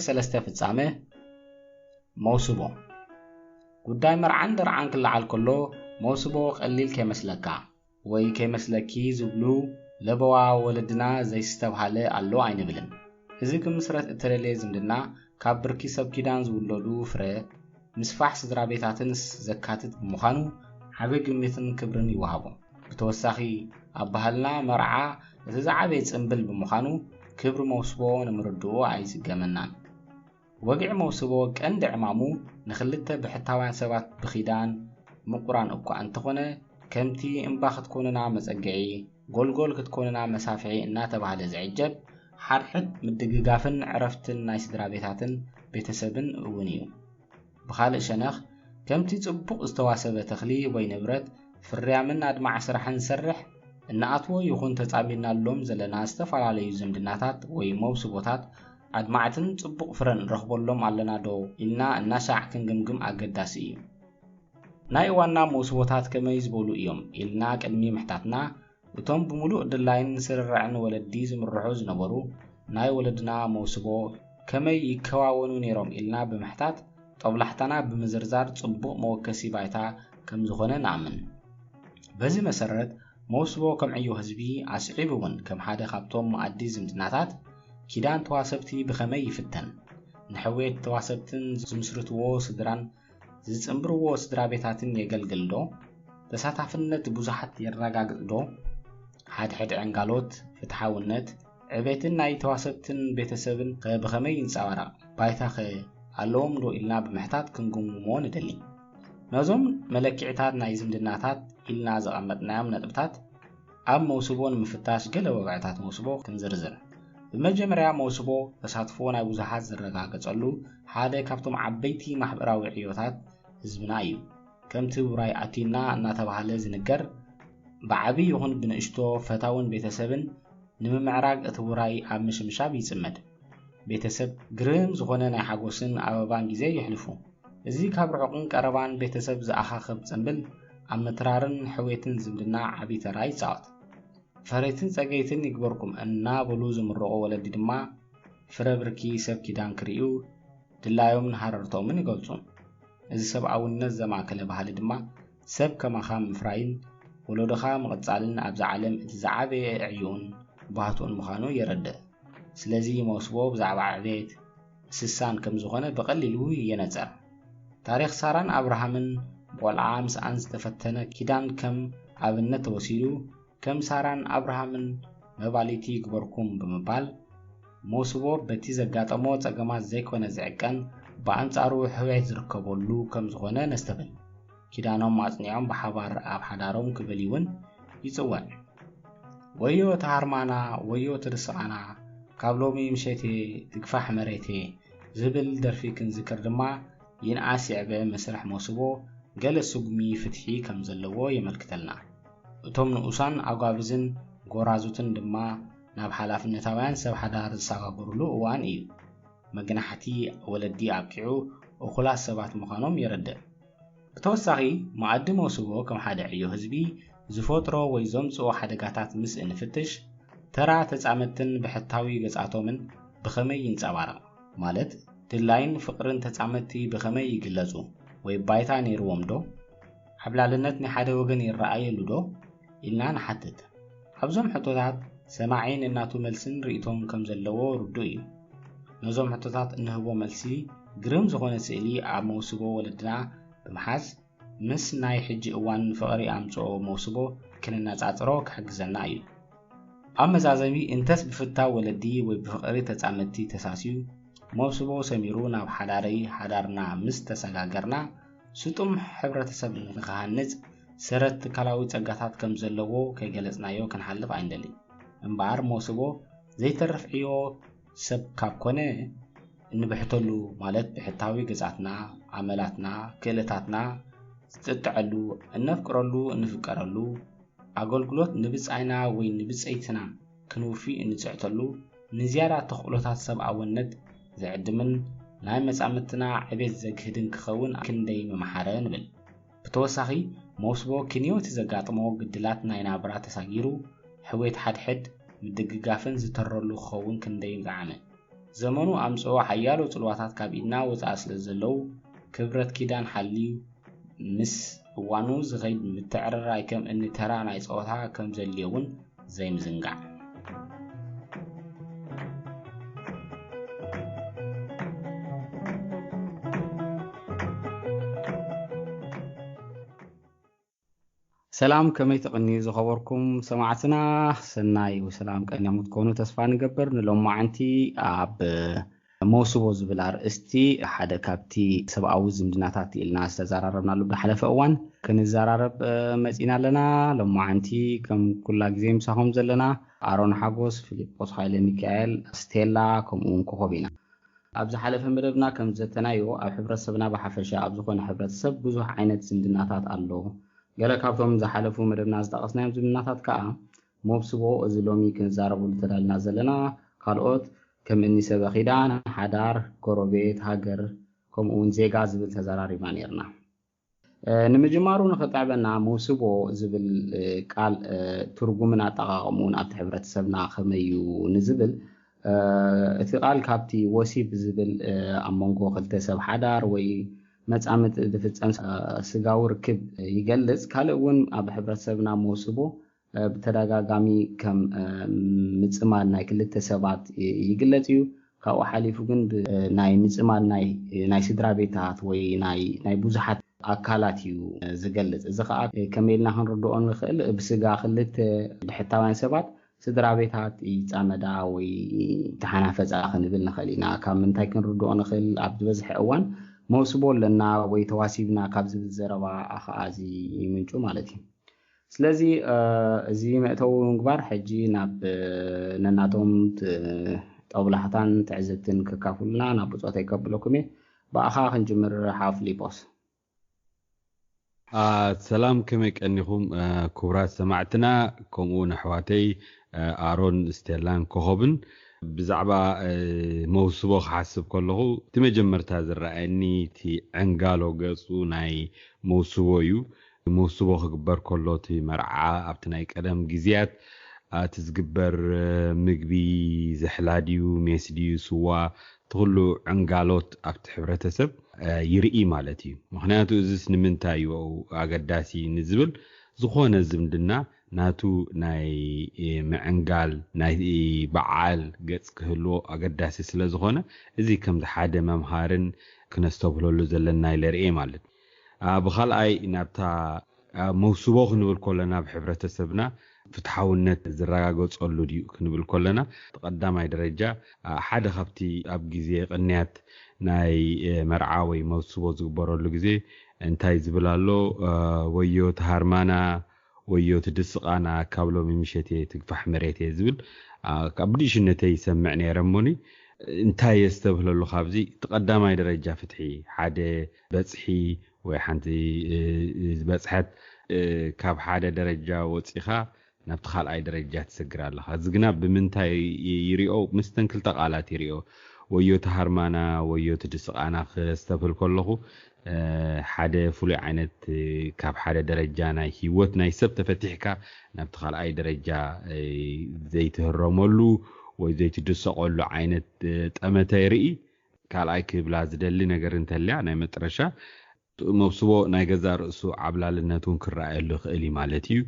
ሰለስተ ፍጻመ መውስቦ። ጉዳይ መርዓን ደርዓን ክለዓል ከሎ መውስቦ ቀሊል ከይመስለካ ወይ ከይመስለኪ ዝብሉ ለበዋ ወለድና ዘይስተብሃለ ኣሎ ኣይንብልን። እዚ ክምስረት እተደልየ ዝምድና ካብ ብርኪ ሰብ ኪዳን ዝውለዱ ፍረ ምስፋሕ ስድራ ቤታትን ዘካትት ብምዃኑ ዓቢ ግምትን ክብርን ይወሃቦ። ብተወሳኺ ኣብ ባህልና መርዓ እቲ ዝዓበየ ጽምብል ብምዃኑ ክብሪ መውስቦ ንምርድኡ ኣይጽገመናን። ወግዒ መውስቦ ቀንዲ ዕማሙ ንኽልተ ብሕታውያን ሰባት ብኺዳን ምቑራን እኳ እንተኾነ ከምቲ እምባ ክትኮኑና መጸግዒ፣ ጎልጎል ክትኮኑና መሳፍሒ እናተባህለ ዝዕጀብ ሓድሕድ ምድግጋፍን ዕረፍትን ናይ ስድራ ቤታትን ቤተሰብን እውን እዩ። ብኻልእ ሸነኽ ከምቲ ጽቡቕ ዝተዋሰበ ተኽሊ ወይ ንብረት ፍርያምን ኣድማዕ ስራሕን ዝሰርሕ እንኣትዎ ይኹን ተጻሚድናሎም ዘለና ዝተፈላለዩ ዝምድናታት ወይ መውስቦታት ኣድማዕትን ጽቡቕ ፍረን ንረኽበሎም ኣለና ዶ ኢልና እናሻዕ ክንግምግም ኣገዳሲ እዩ። ናይ እዋንና መውስቦታት ከመይ ዝበሉ እዮም ኢልና ቅድሚ ምሕታትና እቶም ብምሉእ ድላይን ስርርዕን ወለዲ ዝምርሑ ዝነበሩ ናይ ወለድና መውስቦ ከመይ ይከዋወኑ ነይሮም ኢልና ብምሕታት ጦብላሕታና ብምዝርዛር ጽቡቕ መወከሲ ባይታ ከም ዝኾነ ንኣምን። በዚ መሰረት መውስቦ ከም ዕዮ ህዝቢ ኣስዒቡ እውን ከም ሓደ ካብቶም መኣዲ ዝምድናታት ኪዳን ተዋሰብቲ ብኸመይ ይፍተን፣ ንሕውየት ተዋሰብትን ዝምስርትዎ ስድራን ዝጽንብርዎ ስድራ ቤታትን የገልግል ዶ? ተሳታፍነት ብዙሓት የረጋግጽ ዶ? ሓድሕድ ዕንጋሎት፣ ፍትሓውነት፣ ዕቤትን ናይ ተዋሰብትን ቤተሰብን ከ ብኸመይ ይንጸባረቕ? ባይታ ከ ኣለዎም ዶ ኢልና ብምሕታት ክንግምግሞ ንደሊ። ነዞም መለክዕታት ናይ ዝምድናታት ኢልና ዘቐመጥናዮም ነጥብታት ኣብ መውስቦ ንምፍታሽ ገለ ወግዕታት መውስቦ ክንዝርዝር። ብመጀመርያ መውስቦ ተሳትፎ ናይ ብዙሓት ዝረጋገጸሉ ሓደ ካብቶም ዓበይቲ ማሕበራዊ ዕዮታት ህዝብና እዩ። ከምቲ ውራይ ኣቲና እናተባህለ ዝንገር ብዓቢ ይኹን ብንእሽቶ ፈታውን ቤተሰብን ንምምዕራግ እቲ ውራይ ኣብ ምሽምሻብ ይጽመድ። ቤተሰብ ግርም ዝኾነ ናይ ሓጎስን ኣበባን ግዜ የሕልፉ። እዚ ካብ ርሑቕን ቀረባን ቤተሰብ ዝኣኻኽብ ጽምብል ኣብ ምትራርን ሕውየትን ዝምድና ዓቢ ተራ ይጻወት። ፈረይትን ጸገይትን ይግበርኩም እናበሉ ዝምረቑ ወለዲ ድማ ፍረ ብርኪ ሰብ ኪዳን ክርእዩ ድላዮምን ሃረርቶምን ይገልጹ። እዚ ሰብኣውነት ዘማእከለ ባህሊ ድማ ሰብ ከማኻ ምፍራይን ወለዶኻ ምቕጻልን ኣብዛ ዓለም እቲ ዝዓበየ ዕዩን ባህትኡን ምዃኑ የረድእ። ስለዚ መውስቦ ብዛዕባ ዕቤት ምስሳን ከም ዝኾነ ብቐሊሉ የነጸር። ታሪኽ ሳራን ኣብርሃምን ብቆልዓ ምስኣን ዝተፈተነ ኪዳን ከም ኣብነት ተወሲዱ ከም ሳራን ኣብርሃምን መባሊቲ ይግበርኩም ብምባል መውስቦ በቲ ዘጋጠሞ ጸገማት ዘይኮነ ዝዕቀን ብኣንጻሩ ሕውየት ዝርከበሉ ከም ዝኾነ ነስተብል። ኪዳኖም ኣጽኒዖም ብሓባር ኣብ ሓዳሮም ክብል እውን ይጽውዕ። ወዮ ተሃርማና ወዮ ትርስቓና ካብ ሎሚ ምሸቴ ትግፋሕ መሬቴ ዝብል ደርፊ ክንዝክር ድማ ይንኣስ ይዕበ መስርሕ መውስቦ ገለ ስጉሚ ፍትሒ ከም ዘለዎ የመልክተልና። እቶም ንኡሳን ኣጓብዝን ጎራዙትን ድማ ናብ ሓላፍነታውያን ሰብ ሓዳር ዝሰጋገሩሉ እዋን እዩ። መግናሕቲ ወለዲ ኣብቂዑ እኹላት ሰባት ምዃኖም የረድእ። ብተወሳኺ መኣዲ መውስቦ ከም ሓደ ዕዮ ህዝቢ ዝፈጥሮ ወይ ዘምጽኦ ሓደጋታት ምስ እንፍትሽ ተራ ተጻመድትን ብሕታዊ ገጻቶምን ብኸመይ ይንጸባረቕ? ማለት ድላይን ፍቕርን ተጻመድቲ ብኸመይ ይግለጹ ወይ ባይታ ነይርዎም ዶ? ዓብላልነት ናይ ሓደ ወገን ይረኣየሉ ዶ? ኢልና ንሓትት። ኣብዞም ሕቶታት ሰማዒ ነናቱ መልስን ርእይቶን ከም ዘለዎ ርዱእ እዩ። ነዞም ሕቶታት እንህቦ መልሲ ግርም ዝኾነ ስእሊ ኣብ መውስቦ ወለድና ብምሓዝ ምስ ናይ ሕጂ እዋን ፍቕሪ ኣምጽኦ መውስቦ ክነነጻጽሮ ክሕግዘና እዩ። ኣብ መዛዘሚ እንተስ ብፍታው ወለዲ ወይ ብፍቕሪ ተጻመድቲ ተሳስዩ መውስቦ ሰሚሩ ናብ ሓዳሪ ሓዳርና ምስ ተሰጋገርና ስጡም ሕብረተሰብ ንክሃንጽ ሰረት ትካላዊ ጸጋታት ከም ዘለዎ ከይገለጽናዮ ክንሓልፍ ኣይንደልን። እምበኣር መውስቦ ዘይተርፍ ዕዮ ሰብ ካብ ኮነ እንብሕተሉ ማለት ብሕታዊ ገጻትና፣ ኣመላትና፣ ክእለታትና ዝጥጥዐሉ፣ እነፍቅረሉ፣ እንፍቀረሉ፣ ኣገልግሎት ንብጻይና ወይ ንብጸይትና ክንውፊ እንጽዕተሉ፣ ንዝያዳ ተኽእሎታት ሰብኣውነት ዝዕድምን ናይ መጻምድትና ዕቤት ዘግህድን ክኸውን ክንደይ ምመሓረ ንብል። ብተወሳኺ መውስቦ ክንዮቲ ዘጋጥሞ ግድላት ናይ ናብራ ተሳጊሩ ሕውየት ሓድሕድ ምድግጋፍን ዝተረሉ ክኸውን ክንደይ ምጠዓመ። ዘመኑ ኣምጽኦ ሓያሎ ጽልዋታት ካብ ኢድና ወጻኢ ስለ ዘለዉ፣ ክብረት ኪዳን ሓልዩ ምስ እዋኑ ዝኸይድ ምትዕርራይ ከም እኒ ተራ ናይ ጸወታ ከም ዘድልዮ እውን ዘይምዝንጋዕ። ሰላም፣ ከመይ ትቕንዩ ዝኸበርኩም ሰማዕትና? ሰናይ ሰላም ቀኒኹም ክትኮኑ ተስፋ ንገብር። ንሎማዓንቲ ኣብ መውስቦ ዝብል ኣርእስቲ ሓደ ካብቲ ሰብኣዊ ዝምድናታት ኢልና ዝተዘራረብናሉ ብዝሓለፈ እዋን ክንዘራረብ፣ እ፣ መጺና ኣለና። ሎማዓንቲ ከም ኩላ ግዜ ምሳኹም ዘለና ኣሮን ሓጎስ፣ ፊሊጶስ ሃይለ ሚካኤል፣ ስቴላ ከምኡ እውን ኮኾብ ኢና። ኣብ ዝሓለፈ መደብና ከም ዘተናዮ ኣብ ሕብረተሰብና ብሓፈሻ ኣብ ዝኾነ ሕብረተሰብ ብዙሕ ዓይነት ዝምድናታት ኣሎ። ገለ ካብቶም ዝሓለፉ መደብና ዝጠቐስናዮም ዝምድናታት ከኣ መውስቦ፣ እዚ ሎሚ ክንዛረበሉ ተዳልና ዘለና፣ ካልኦት ከም እኒ ሰበኺዳን፣ ሓዳር፣ ጎረቤት፣ ሃገር፣ ከምኡ እውን ዜጋ ዝብል ተዘራሪብና ነይርና። እ፣ ንምጅማሩ ንኽጥዕበና መውስቦ ዝብል፣ እ፣ ቃል፣ እ፣ ትርጉምን ኣጠቓቕምኡን ኣብቲ ሕብረተሰብና ከመይ እዩ ንዝብል፣ እ፣ እቲ ቃል ካብቲ ወሲብ ዝብል፣ እ፣ ኣብ መንጎ ክልተ ሰብ ሓዳር ወይ መጻምድ ዝፍጸም፣ እ፣ ስጋዊ ርክብ ይገልጽ። ካልእ እውን ኣብ ሕብረተሰብና መውስቦ፣ እ፣ ብተደጋጋሚ ከም፣ እ፣ ምጽማድ ናይ ክልተ ሰባት ይ-፣ ይግለጽ እዩ። ካብኡ ሓሊፉ ግን ብ-፣ እ፣ ናይ ምጽማድ ናይ፣ ናይ ስድራ ቤታት ወይ ናይ፣ ናይ ብዙሓት ኣካላት እዩ፣ እ፣ ዝገልጽ። እዚ ኸኣ፣ እ፣ ከመይ ኢልና ክንርድኦ ንኽእል? ብስጋ ክልተ ብሕታውያን ሰባት ስድራ ቤታት ይጻመዳ ወይ ተሓናፈጻ ክንብል ንኽእል ኢና። ካብ ምንታይ ክንርድኦ ንኽእል? ኣብ ዝበዝሐ እዋን መውስቦ ኣለና ወይ ተዋሲብና ካብ ዝብል ዘረባ ኸኣ እዚ ይምንጩ ማለት እዩ። ስለዚ፣ እ፣ እዚ መእተዊ ምግባር፣ ሕጂ ናብ፣ እ፣ ነናቶም ት-፣ ጦብላሕታን ትዕዝብትን ከካፍሉና ናብ ብጾተይ ከብለኩም እየ። ብኣኻ ክንጅምር፣ ሓው ፊሊጶስ። አ፣ ሰላም፣ ከመይ ቀኒኹም፣ እ፣ ክቡራት ሰማዕትና፣ ከምኡ እውን ኣሕዋተይ፣ እ፣ ኣሮን፣ ስቴላን ኮኾብን። ብዛዕባ፣ እ፣ መውስቦ ክሓስብ ከለኹ፣ እቲ መጀመርታ ዝረኣየኒ፣ እቲ ዕንጋሎ ገጹ ናይ መውስቦ እዩ። መውስቦ ክግበር ከሎ፣ እቲ መርዓ ኣብቲ ናይ ቀደም ግዜያት፣ አ፣ እቲ ዝግበር፣ እ፣ ምግቢ፣ ዘሕላ ድዩ፣ ሜስ ድዩ፣ ስዋ፣ እቲ ኩሉ ዕንጋሎት ኣብቲ ሕብረተሰብ፣ እ፣ ይርኢ ማለት እዩ። ምኽንያቱ እዚስ ንምንታይ እዩ ኣገዳሲ ንዝብል፣ ዝኾነ ዝምድና ናቱ ናይ፣ እ፣ ምዕንጋል፣ ናይ በዓል ገጽ ክህልዎ ኣገዳሲ ስለ ዝኾነ፣ እዚ ከምዚ ሓደ መምሃርን ክነስተብህለሉ ዘለና ኢለ ርእየ ማለት። አ፣ ብኻልኣይ ናብታ፣ አ፣ መውስቦ ክንብል ከለና ኣብ ሕብረተሰብና ፍትሓውነት ዝረጋገጸሉ ድዩ ክንብል ከለና፣ እቲ ቀዳማይ ደረጃ፣ አ፣ ሓደ ካብቲ ኣብ ግዜ ቅንያት ናይ፣ እ፣ መርዓ ወይ መውስቦ ዝግበረሉ ግዜ እንታይ ዝብል ኣሎ? እ፣ ወዮ ተሃርማና፣ ወዮ ትድስቓና፣ ካብ ሎሚ ምሸት እየ ትግፋሕ መሬት እየ ዝብል፣ አ፣ ካብ ብንእሽነተይ ይሰምዕ ነይረ እሞኒ፣ እንታይ የስተብህለሉ ካብዚ? እቲ ቀዳማይ ደረጃ ፍትሒ፣ ሓደ በጽሒ ወይ ሓንቲ፣ እ፣ እ፣ ዝበጽሐት፣ እ፣ ካብ ሓደ ደረጃ ወጺኻ ናብቲ ካልኣይ ደረጃ ትሰግር ኣለኻ። እዚ ግና ብምንታይ ይ-፣ ይሪኦ? ምስተን ክልተ ቃላት ይሪኦ። ወዮ ተሃርማና፣ ወዮ ትድስቓና ክስተብህል ከለኹ፣ እ፣ ሓደ ፍሉይ ዓይነት፣ እ፣ ካብ ሓደ ደረጃ ናይ ህይወት ናይ ሰብ ተፈቲሕካ ናብቲ ካልኣይ ደረጃ፣ እ፣ ዘይትህረመሉ ወይ ዘይትድሰቐሉ ዓይነት፣ እ፣ ጠመተ ይርኢ። ካልኣይ ክብላ ዝደሊ ነገር እንተልያ፣ ናይ መጠረሻ መብስቦ ናይ ገዛእ ርእሱ ዓብላልነት እውን ክረኣየሉ ይኽእል እዩ ማለት እዩ።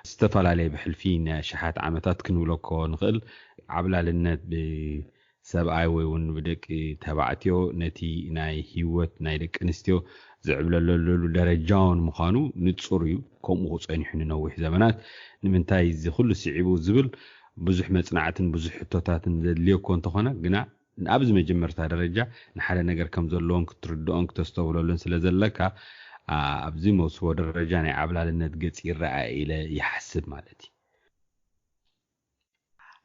ዝተፈላለየ ብሕልፊ ናይ ኣሽሓት ዓመታት ክንብሎ እኮ ንኽእል። ዓብላልነት ብሰብኣይ ወይ እውን ብደቂ ተባዕትዮ ነቲ ናይ ህይወት ናይ ደቂ ኣንስትዮ ዝዕብለለሉ ደረጃ እውን ምዃኑ ንጹር እዩ። ከምኡ ጸኒሑ ንነዊሕ ዘመናት። ንምንታይ እዚ ኩሉ ስዒቡ ዝብል ብዙሕ መጽናዕትን ብዙሕ ሕቶታትን ዘድልዮ እኮ እንተኾነ፣ ግና ኣብዚ መጀመርታ ደረጃ ንሓደ ነገር ከም ዘለዎን ክትርድኦን ክተስተብህለሉን ስለ ዘለካ፣ አ፣ ኣብዚ መውስቦ ደረጃ ናይ ዓብላልነት ገጽ ይረኣ ኢለ ይሓስብ ማለት እዩ።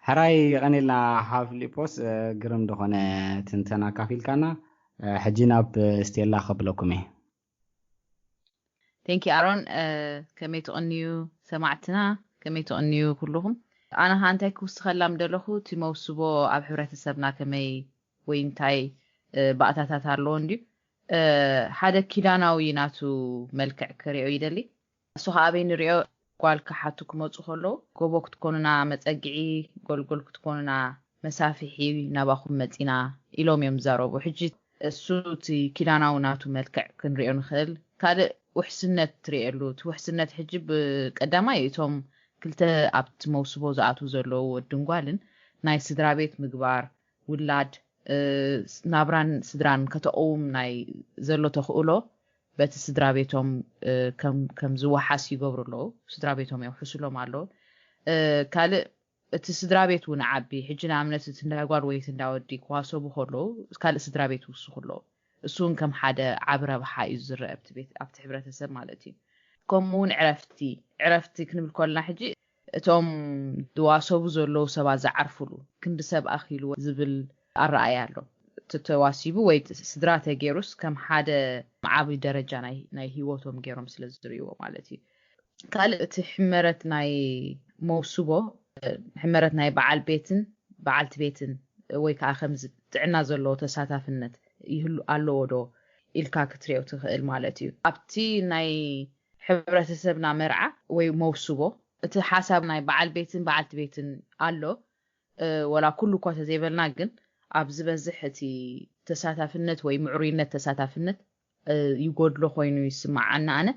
ሕራይ የቐኔልና ሓው ፊሊጶስ፣ እ፣ ግርም ዝኾነ ትንተና ኣካፊልካና። እ፣ ሕጂ ናብ ስቴላ ከብለኩም እየ። ቴንኪ ኣሮን፣ እ፣ ከመይ ትቕንዩ ሰማዕትና፣ ከመይ ትቕንዩ ኩልኹም? ኣነ ኸዓ እንታይ ክውስኸላ ምደለኹ፣ እቲ መውስቦ ኣብ ሕብረተሰብና ከመይ ወይ እንታይ፣ እ፣ ባእታታት ኣለዎ እንድዩ። እ፣ ሓደ ኪዳናዊ ናቱ መልክዕ ክሪኦ ይደሊ። እሱ ኸዓ ኣበይ ንሪኦ? ጓል ክሓቱ ክመጹ ከለዉ፣ ጎቦ ክትኮኑና መጸግዒ፣ ጎልጎል ክትኮኑና መሳፍሒ ናባኹም መጺና ኢሎም እዮም ዝዛረቡ። ሕጂ እሱ እቲ ኪዳናዊ ናቱ መልክዕ ክንሪኦ ንኽእል። ካልእ ውሕስነት ትርእየሉ። እቲ ውሕስነት ሕጂ ብቀዳማይ እቶም ክልተ ኣብቲ መውስቦ ዝኣትዉ ዘለዉ ወድን ጓልን ናይ ስድራ ቤት ምግባር፣ ውላድ፣ እ፣ ናብራን ስድራን ከተቐውም ናይ ዘሎ ተኽእሎ በቲ ስድራ ቤቶም፣ እ፣ ከም፣ ከም ዝወሓስ ይገብሩ ኣለዉ። ስድራ ቤቶም የውሕስሎም ኣለዉ። እ፣ ካልእ እቲ ስድራ ቤት እውን ዓቢ፣ ሕጂ ንኣብነት እቲ እንዳ ጓል ወይ እቲ እንዳ ወዲ ክዋሰቡ ከለዉ ካልእ ስድራ ቤት ይውስኹ ኣለዉ። እሱ እውን ከም ሓደ ዓቢ ረብሓ እዩ ዝረአ ኣብቲ ቤት፣ ኣብቲ ሕብረተሰብ ማለት እዩ። ከምኡ እውን ዕረፍቲ፣ ዕረፍቲ ክንብል ከለና ሕጂ እቶም ዝዋሰቡ ዘለዉ ሰባት ዝዓርፉሉ ክንዲ ሰብ ኣኺልዎ ዝብል ኣረኣእያ ኣሎ። እቲ ተዋሲቡ ወይ ስድራ ተገይሩስ ከም ሓደ ዓቢ ደረጃ ናይ፣ ናይ ህይወቶም ገይሮም ስለ ዝርእይዎ ማለት እዩ። ካልእ እቲ ሕመረት ናይ መውስቦ፣ ሕመረት ናይ በዓል ቤትን በዓልቲ ቤትን ወይ ከዓ ከምዚ ጥዕና ዘለዎ ተሳታፍነት ይህሉ ኣለዎ ዶ ኢልካ ክትሪኦ ትኽእል ማለት እዩ። ኣብቲ ናይ ሕብረተሰብና መርዓ ወይ መውስቦ እቲ ሓሳብ ናይ በዓል ቤትን በዓልቲ ቤትን ኣሎ። እ፣ ወላ ኩሉ እኳ ተዘይበልና ግን ኣብ ዝበዝሕ እቲ ተሳታፍነት ወይ ምዕሩይነት ተሳታፍነት፣ እ፣ ይጎድሎ ኮይኑ ይስምዓኒ ኣነ።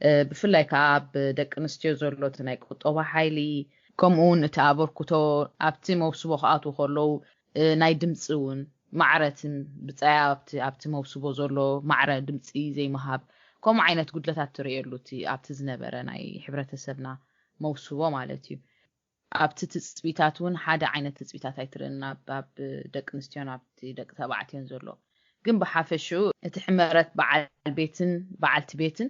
እ፣ ብፍላይ ከዓ ኣብ ደቂ ኣንስትዮ ዘሎ እቲ ናይ ቁጠባ ሓይሊ፣ ከምኡ እውን እቲ ኣበርክቶ ኣብቲ መውስቦ ክኣትዉ ከለዉ፣ እ፣ ናይ ድምፂ እውን ማዕረትን ብፃያ ኣብቲ፣ ኣብቲ መውስቦ ዘሎ ማዕረ ድምፂ ዘይምሃብ፣ ከምኡ ዓይነት ጉድለታት ትርእየሉ እቲ ኣብቲ ዝነበረ ናይ ሕብረተሰብና መውስቦ ማለት እዩ። ኣብቲ ትፅቢታት እውን ሓደ ዓይነት ትፅቢታት ኣይትርእን፣ ኣብ፣ ኣብ ደቂ ኣንስትዮን ኣብቲ ደቂ ተባዕትዮን ዘሎ። ግን ብሓፈሽኡ እቲ ሕመረት በዓል ቤትን በዓልቲ ቤትን፣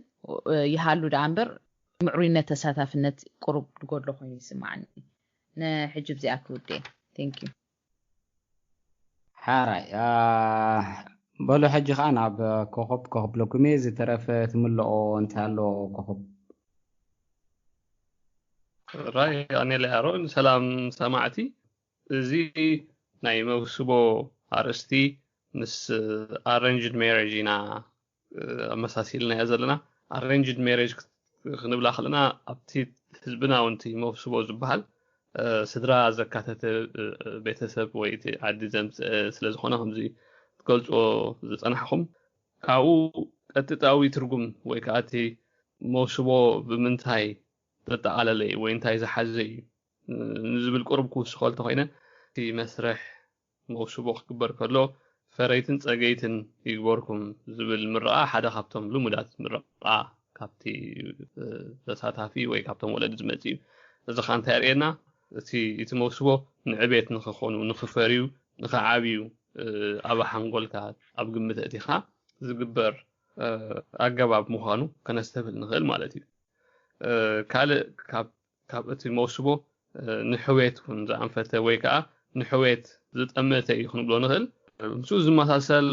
እ፣ ይሃሉ ደኣ እምበር ምዕሩይነት ተሳታፍነት ቁሩብ ዝጎድሎ ኮይኑ ይስምዓኒ። ንሕጂ ብዚኣ ክውደ። Thank you። ሓራይ፣ አ፣ በሉ ሕጂ ኸዓ ናብ ኮኸብ፣ ኮኸብ ለኩሜ ዝተረፈ ትምልኦ እንታይ ኣሎ ኮኸብ? ራይ ኣኔለ ኣሮን። ሰላም ሰማዕቲ። እዚ ናይ መውስቦ ኣርእስቲ ምስ ኣረንጅድ ሜሬጅ ኢና፣ እ፣ ኣመሳሲልናዮ ዘለና። ኣረንጅድ ሜሬጅ ክንብላ ከለና ኣብቲ ህዝብና እውን እቲ መውስቦ ዝበሃል፣ እ፣ ስድራ ዘካተተ፣ እ፣ ቤተሰብ ወይ እቲ ዓዲ ዘምፅአ ስለ ዝኾነ ከምዚ ትገልፅዎ ዝፀናሕኹም፣ ካብኡ ቀጥታዊ ትርጉም ወይ ከዓ እቲ መውስቦ ብምንታይ ዘጠቓለለ እዩ ወይ እንታይ ዝሓዘ እዩ ንዝብል ቁሩብ ክውስኸሉ ተኾይነ፣ እቲ መስርሕ መውስቦ ክግበር ከሎ ፈረይትን ጸገይትን ይግበርኩም ዝብል ምርቓ ሓደ ካብቶም ልሙዳት ምርቓ ካብቲ፣ እ፣ ተሳታፊ ወይ ካብቶም ወለዲ ዝመጽእ እዩ። እዚ ኸኣ እንታይ የርእየና? እቲ፣ እቲ መውስቦ ንዕቤት ንኽኾኑ፣ ንኽፈርዩ፣ ንኽዓብዩ፣ እ፣ ኣብ ሓንጎልካ ኣብ ግምት ኣእቲኻ ዝግበር፣ እ፣ ኣገባብ ምዃኑ ከነስተብህል ንኽእል ማለት እዩ። እ፣ ካልእ ካብ፣ ካብ እቲ መውስቦ፣ እ፣ ንሕውየት እውን ዝኣንፈተ ወይ ከኣ ንሕውየት ዝጠመተ እዩ ክንብሎ ንኽእል። ምስኡ ዝመሳሰል፣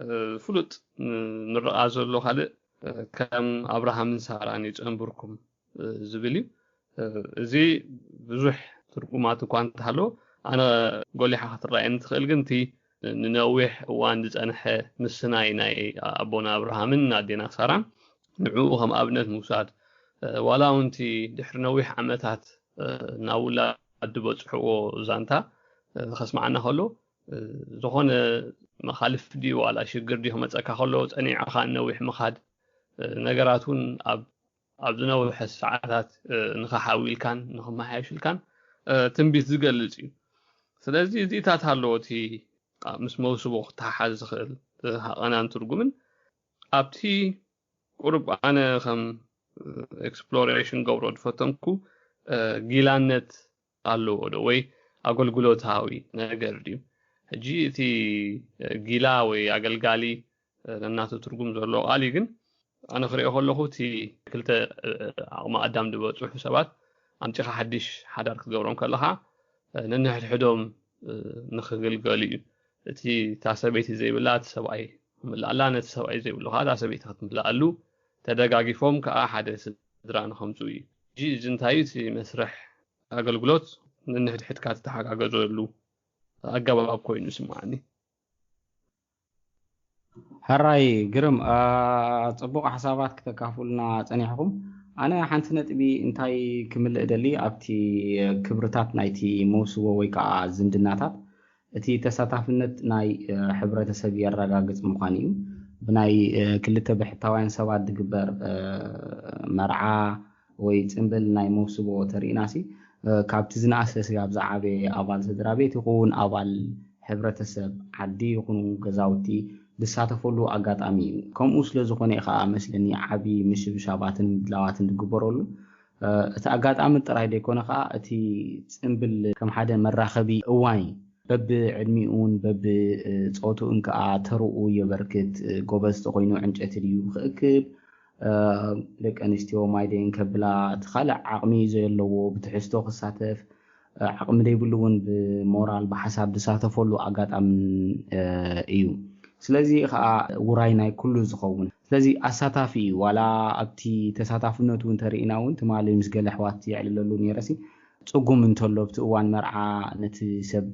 እ፣ ፍሉጥ፣ እ፣ ምርቓ ዘሎ ካልእ፣ እ፣ ከም ኣብርሃምን ሳራን ይጸንብርኩም፣ እ፣ ዝብል እዩ። እ፣ እዚ ብዙሕ ትርጉማት እኳ እንተሃለዎ፣ ኣነ ጎሊሓ ክትረኣየኒ ትኽእል ግን እቲ ንነዊሕ እዋን ዝጸንሐ ምስናይ ናይ ኣቦና ኣብርሃምን ኣዴና ሳራን ንዕኡ ከም ኣብነት ምውሳድ፣ እ፣ ዋላ እውን እቲ ድሕሪ ነዊሕ ዓመታት፣ እ፣ ናብ ውላድ ዝበጽሕዎ ዛንታ፣ እ፣ ከስምዓና ከሎ፣ እ፣ ዝኾነ መኻልፍ ድዩ ዋላ ሽግር ድዩ ክመጸካ ከሎ ጸኒዕኻ ነዊሕ ምኻድ፣ እ፣ ነገራት እውን ኣብ፣ ኣብ ዝነውሐ ሰዓታት፣ እ፣ ንኽሓውዩልካን ንኽመሓየሹልካን፣ እ፣ ትንቢት ዝገልጽ እዩ። ስለዚ እዚታት ኣለዎ እቲ፣ እ፣ ምስ መውስቦ ክተሓሓዝ ዝኽእል፣ እ፣ ሃቐናን ትርጉምን። ኣብቲ ቁሩብ ኣነ ከም፣ እ፣ ኤክስፕሎሬሽን ገብሮ ዝፈተንኩ፣ እ፣ ጊላነት ኣለዎ ዶ ወይ ኣገልግሎታዊ ነገር ድዩ? ሕጂ እቲ፣ እ፣ ጊላ ወይ ኣገልጋሊ፣ እ፣ ነናቱ ትርጉም ዘለዎ ቃል እዩ። ግን ኣነ ክሪኦ ከለኹ እቲ ክልተ፣ እ፣ ዓቕሚ ኣዳም ዝበጽሑ ሰባት ኣምጺኻ ሓድሽ ሓዳር ክትገብሮም ከለኻ፣ እ፣ ነንሕድሕዶም፣ እ፣ ንኽግልገሉ እዩ። እቲ፣ እታ ሰበይቲ ዘይብላ እቲ ሰብኣይ ክምልኣላ፣ ነቲ ሰብኣይ ዘይብሉ ከዓ እታ ሰበይቲ ክትምልኣሉ፣ ተደጋጊፎም ከዓ ሓደ ስድራ ንኸምፅኡ እዩ። ሕጂ እዚ እንታይ እዩ? እቲ መስርሕ ኣገልግሎት ነንሕድሕድካ ትተሓጋገዘሉ ኣገባብ ኮይኑ ይስምዓኒ። ሕራይ ግርም፣ አ፣ ጽቡቕ ሓሳባት ክተካፍሉና ጸኒሕኹም። ኣነ ሓንቲ ነጥቢ እንታይ ክምልእ ደሊ ኣብቲ ክብርታት ናይቲ መውስቦ ወይ ከዓ ዝምድናታት፣ እቲ ተሳታፍነት ናይ ሕብረተሰብ የረጋግጽ ምዃን እዩ። ብናይ ክልተ ብሕታውያን ሰባት ዝግበር መርዓ ወይ ጽምብል ናይ መውስቦ ተርእናሲ፣ ካብቲ ዝነኣሰ ስጋብ ዝዓበየ ኣባል ስድራ ቤት ይኹን ኣባል ሕብረተሰብ ዓዲ ይኹኑ ገዛውቲ ዝሳተፈሉ ኣጋጣሚ እዩ። ከምኡ ስለ ዝኾነ እዩ ከዓ መስለኒ ዓቢ ምሽብሻባትን ምድላዋትን ዝግበረሉ። እቲ ኣጋጣሚ ጥራይ ዘይኮነ ከዓ እቲ ጽምብል ከም ሓደ መራኸቢ እዋን እዩ። በብዕድሚኡን በብጾትኡን ከዓ ተርኡ የበርክት። ጎበዝ ተኾይኑ ዕንጨቲ ድዩ ክእክብ፣ ደቂ ኣንስትዮ ማይ ደየን ከብላ፣ እቲ ካልእ ዓቕሚ ዘለዎ ብትሕዝቶ ክሳተፍ፣ ዓቕሚ ዘይብሉ እውን ብሞራል ብሓሳብ ዝሳተፈሉ ኣጋጣሚ እዩ። ስለዚ ከዓ ውራይ ናይ ኩሉ ዝኸውን ስለዚ ኣሳታፊ እዩ። ዋላ ኣብቲ ተሳታፍነቱ እውን ተርእና እውን ትማሊ ምስ ገለ ኣሕዋት የዕልለሉ ነይረሲ ጽጉም እንተሎ ኣብቲ እዋን መርዓ ነቲ ሰብ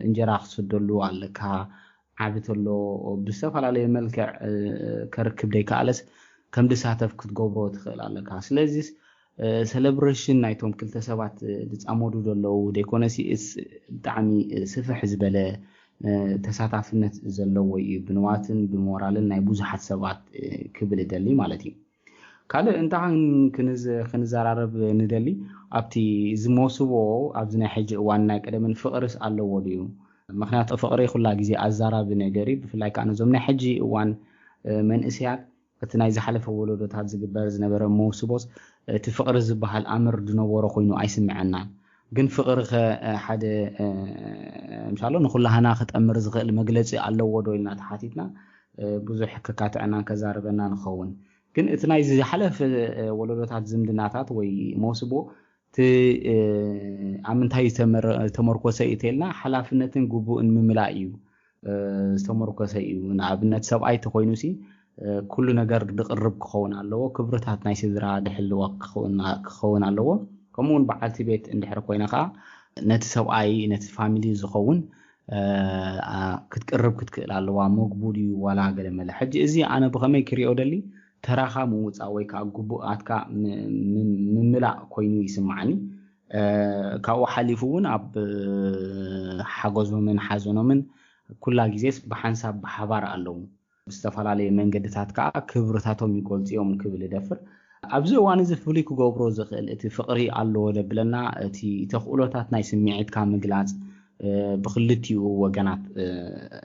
እንጀራ ክትሰደሉ ኣለካ። ዓቢ ተሎ ብዝተፈላለየ መልክዕ ከርክብ ደይከኣለስ ከም ድሳተፍ ክትገብሮ ትኽእል ኣለካ። ስለዚስ ሰለብሬሽን ናይቶም ክልተ ሰባት ዝፃመዱ ዘለዉ ደይኮነሲ ብጣዕሚ ስፍሕ ዝበለ ተሳታፍነት ዘለዎ እዩ። ብንዋትን ብሞራልን ናይ ብዙሓት ሰባት ክብል እደሊ ማለት እዩ። ካልእ እንታይ ክንዘራረብ ንደሊ ኣብቲ ዝመውስቦ ኣብዚ ናይ ሕጂ እዋን ናይ ቀደምን ፍቕርስ ኣለዎ ድዩ? ምክንያቱ ፍቕሪ ኩላ ግዜ ኣዛራቢ ነገር እዩ። ብፍላይ ከዓ ነዞም ናይ ሕጂ እዋን መንእስያት እቲ ናይ ዝሓለፈ ወለዶታት ዝግበር ዝነበረ መውስቦስ እቲ ፍቕሪ ዝበሃል ኣምር ዝነበሮ ኮይኑ ኣይስምዐናን። ግን ፍቕሪ ከ ሓደ ምሳሎ ንኩላህና ክጠምር ዝኽእል መግለፂ ኣለዎ ዶ ኢልና ተሓቲትና ብዙሕ ከካትዐናን ከዛርበና ንኸውን። ግን እቲ ናይ ዝሓለፈ ወለዶታት ዝምድናታት ወይ መውስቦ እቲ ኣብ ምንታይ ዝተመርኮሰ እዩ ተልና ሓላፍነትን ግቡእን ምምላእ እዩ ዝተመርኮሰ እዩ። ንኣብነት ሰብኣይ ተኮይኑ ሲ ኩሉ ነገር ድቕርብ ክኸውን ኣለዎ። ክብርታት ናይ ስድራ ድሕልዋ ክኸውን ኣለዎ። ከምኡውን በዓልቲ ቤት እንድሕር ኮይነ ከዓ ነቲ ሰብኣይ ነቲ ፋሚሊ ዝኸውን ክትቅርብ ክትክእል ኣለዋ። መግቡ ድዩ ዋላ ገለ መለ። ሕጂ እዚ ኣነ ብኸመይ ክሪኦ ደሊ ተራኻ ምውፃእ ወይ ከዓ ግቡኣትካ ምምላእ ኮይኑ ይስማዓኒ። ካብኡ ሓሊፉ እውን ኣብ ሓጎዞምን ሓዘኖምን ኩላ ግዜስ ብሓንሳብ ብሓባር ኣለዉ። ብዝተፈላለየ መንገድታት ከዓ ክብርታቶም ይገልፁ እዮም ክብል እደፍር። ኣብዚ እዋን እዚ ፍሉይ ክገብሮ ዝኽእል እቲ ፍቕሪ ኣለዎ ደብለና እቲ ተኽእሎታት ናይ ስምዒትካ ምግላፅ ብክልቲኡ ወገናት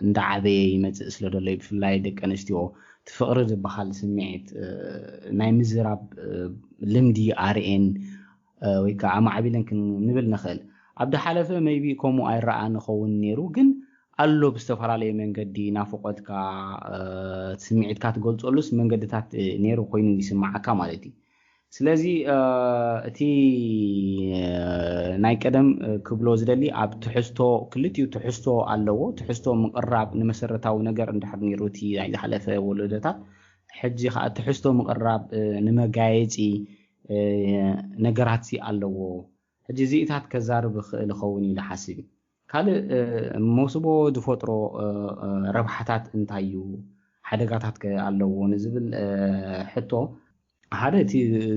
እንዳዓበየ ይመፅእ ስለ ዘሎ እዩ። ብፍላይ ደቂ ኣንስትዮ እቲ ፍቕሪ ዝበሃል ስምዒት ናይ ምዝራብ ልምዲ ኣርእየን ወይ ከዓ ኣማዕቢለን ክንብል ንኽእል። ኣብ ድሓለፈ maybe ከምኡ ኣይረኣ ንኸውን ነይሩ፣ ግን ኣሎ ብዝተፈላለየ መንገዲ ናፍቆትካ ስምዒትካ ትገልፀሉስ መንገድታት ነይሩ ኮይኑ ይስማዓካ ማለት እዩ። ስለዚ እቲ ናይ ቀደም ክብሎ ዝደሊ ኣብ ትሕዝቶ ክልቲኡ ትሕዝቶ ኣለዎ። ትሕዝቶ ምቕራብ ንመሰረታዊ ነገር እንድሕር ነይሩ እቲ ናይ ዝሓለፈ ወለዶታት ሕጂ ከዓ ትሕዝቶ ምቕራብ ንመጋየፂ ነገራት ኣለዎ። ሕጂ እዚኢታት ከዛርብ ይኽእል ይኸውን ኢለ ሓስብ እዩ። ካልእ መውስቦ ዝፈጥሮ ረብሓታት እንታይ እዩ? ሓደጋታት ከ ኣለዎ ንዝብል ሕቶ ሓደ እቲ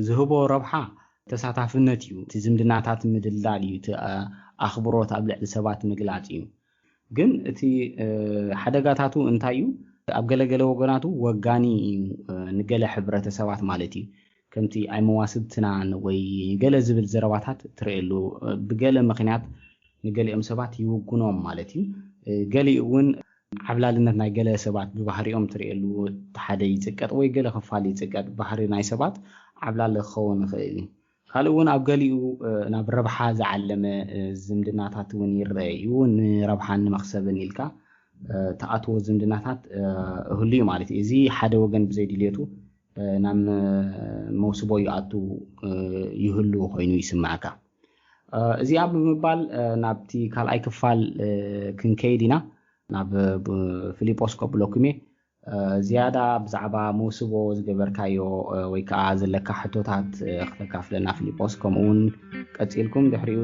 ዝህቦ ረብሓ ተሳታፍነት እዩ። እቲ ዝምድናታት ምድልዳል እዩ። እቲ ኣኽብሮት ኣብ ልዕሊ ሰባት ምግላፅ እዩ። ግን እቲ ሓደጋታቱ እንታይ እዩ? ኣብ ገለገለ ወገናቱ ወጋኒ እዩ። ንገለ ሕብረተሰባት ማለት እዩ። ከምቲ ኣይመዋስብትናን ወይ ገለ ዝብል ዘረባታት ትርእየሉ። ብገለ ምክንያት ንገሊኦም ሰባት ይውግኖም ማለት እዩ። ገሊኡ እውን ዓብላልነት ናይ ገለ ሰባት ብባህሪኦም ትርእየሉ። ሓደ ይፅቀጥ ወይ ገለ ክፋል ይፅቀጥ። ባህሪ ናይ ሰባት ዓብላሊ ክኸውን ይኽእል እዩ። ካልእ እውን ኣብ ገሊኡ ናብ ረብሓ ዝዓለመ ዝምድናታት እውን ይረአ እዩ። ንረብሓን ንመኽሰብን ኢልካ ትኣትዎ ዝምድናታት እህሉ እዩ ማለት እዩ። እዚ ሓደ ወገን ብዘይድልየቱ ናብ መውስቦ ይኣቱ ይህሉ ኮይኑ ይስምዓካ። እዚኣ ብምባል ናብቲ ካልኣይ ክፋል ክንከይድ ኢና። ናብ ፊሊጶስ ከብለኩም እየ። ዝያዳ ብዛዕባ መውስቦ ዝገበርካዮ ወይ ከዓ ዘለካ ሕቶታት ክተካፍለና ፊሊጶስ፣ ከምኡውን ቀፂልኩም ድሕሪኡ